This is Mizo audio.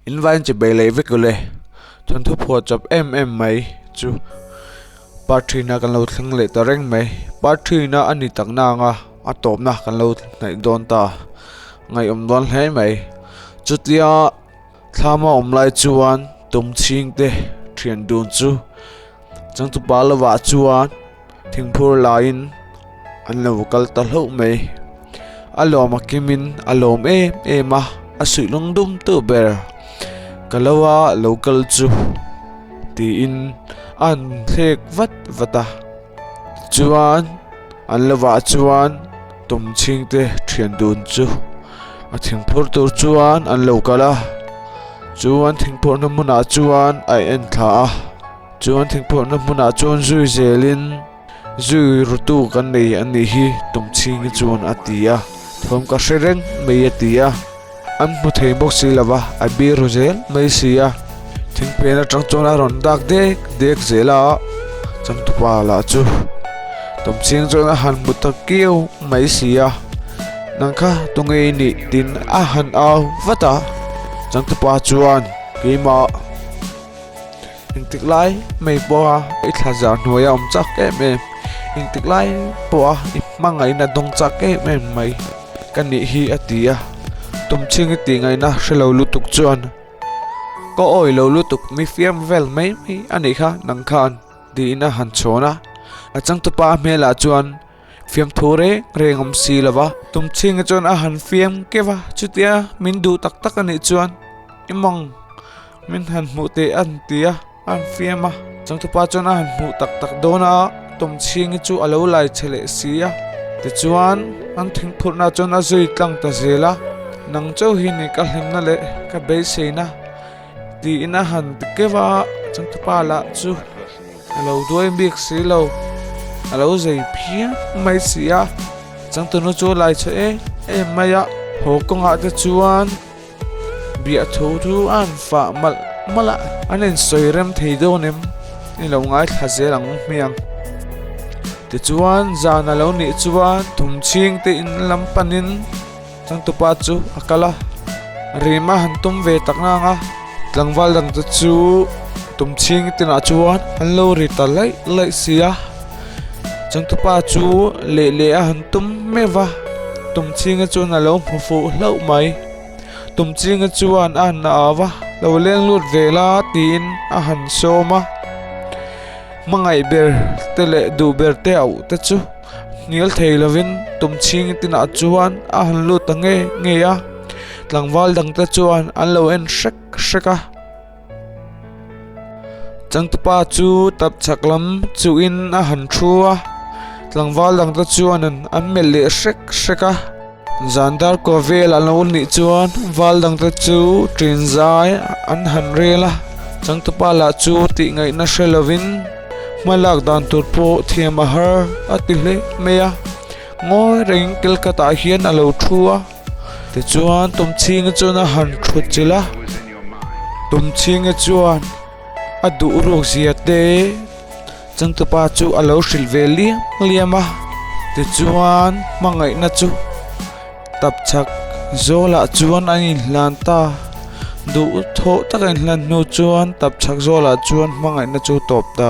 In vain chi bei leh vek ule. Thawnthu phuah chawp em em mai chu part three na kan lo thleng leh ta reng mai. Part three na a ni tak na anga a tawpna kan lo hnaih dawn ta ngaihawm dawn hle mai. Chutia thlama awm lai chuan tum chhing te thian dun chu changtupa lovah chuan thingphur laiin an lo kal ta hlauh mai. A lawm a kimin a lawm em em a, a suih lung dum tu ber ka lo a lo kal chu tiin a han thlek vat vat a chuan an lovah chuan tum chhing te thian dun chu a thingphur tur chuan an lo kal a chuan thingphurna hmunah chuan a en thla a chuan thingphurna hmunah chuan zui zelin. Zui rutu kan nei a nih hi Tumchhingi chuan a ti a, thawm ka hre reng mai a ti a, an hmu thei bawk si lo va, a bir ru zel mai si a, thingpen atang chuan a rawn dak dek dek zel a, changtupa lah chu Tumchhing chuan a han hmu ta kiau mai si a, nang kha tunge i nih tin a han au vat a, changtupa chuan keimah. Engtik lai mai pawha i thla zar hnuaia awm chak em em, engtik lai pawha i hmangaihna dawng chak em em mai ka nih hi a ti a. Tumchhing i tih ngaihna hre lo lutuk chuan ka awi lo lutuk mi fiam vel mai mai a nih kha nang khan tiin a han chhawn a. A changtupa hmelah chuan fiamthu reng reng awm si lo va, Tumchhinga chuan a han fiam keuh a, chutia min duh tak tak a nih chuan i mawng. Min han hmuh teh a han ti a, a han fiam a. Changtupa chuan a han hmuh tak tak dawn a, Tumchhingi chu a lo lai che leh si a. Tichuan, an thingphurhna chuan a zui tlang ta zel a, Nang chauh hi ni ka hlimna leh ka beiseina tiin a han ti keuh a, Changtupa lah chu a lo duai bik si lo, a lo zei phian mai si a. Changtunu chu a lai che em em mai a, haw kawngah te chuan. Biah tho chu a han fah malh malh a, an insawi rem thei dawn em? Ni lo ngaithla zel ang hmiang. Tichuan zan a lo nih chuan thumchhing te in lam panin changtupa chu a kal a, rim a han tum ve tak nang a, tlangval dang te chu tumchhing tinah chuan an lo ri ta laih laih si a, changtupa chu leh leh a han tum meuh va, tumchhinga chuan a lo hmu fuh hlauh mai. Tumchinga chuan a han au va, Lo leng lut ve la tiin a han sawm a. Hmangaih ber te leh duh ber te auh te chu hnial thei lovin Tumchinga tinah chuan a han lut ta nge nge a. Tlangval dang te chuan an lo en hrek hrek a. Changtupa chu tapchhak lam chuhin a han thu a, tlangval dang te chuan an melh leh hrek hrek a. Zan dar kaw vel a lo nih chuan val dang te chu ṭin zai an han rel a, changtupa lah chu tih ngaihna hre lovin hma lak dan tur pawh thiam a har a ti hle mai a, ngawi reng Kelkatah hian a lo thu a. Tichuan Tumchhinga chuan a han thut chilh a, Tumchhinga chuan a duh ruk zia te changtupa chu a lo hrilh ve liam liam a, tichuan hmangaihna chu tapchhak zawlah chuan an inhlan ta, duh thawh taka inhlan hnu chuan tapchhak zawlah chuan hmangaihna chu tawp ta.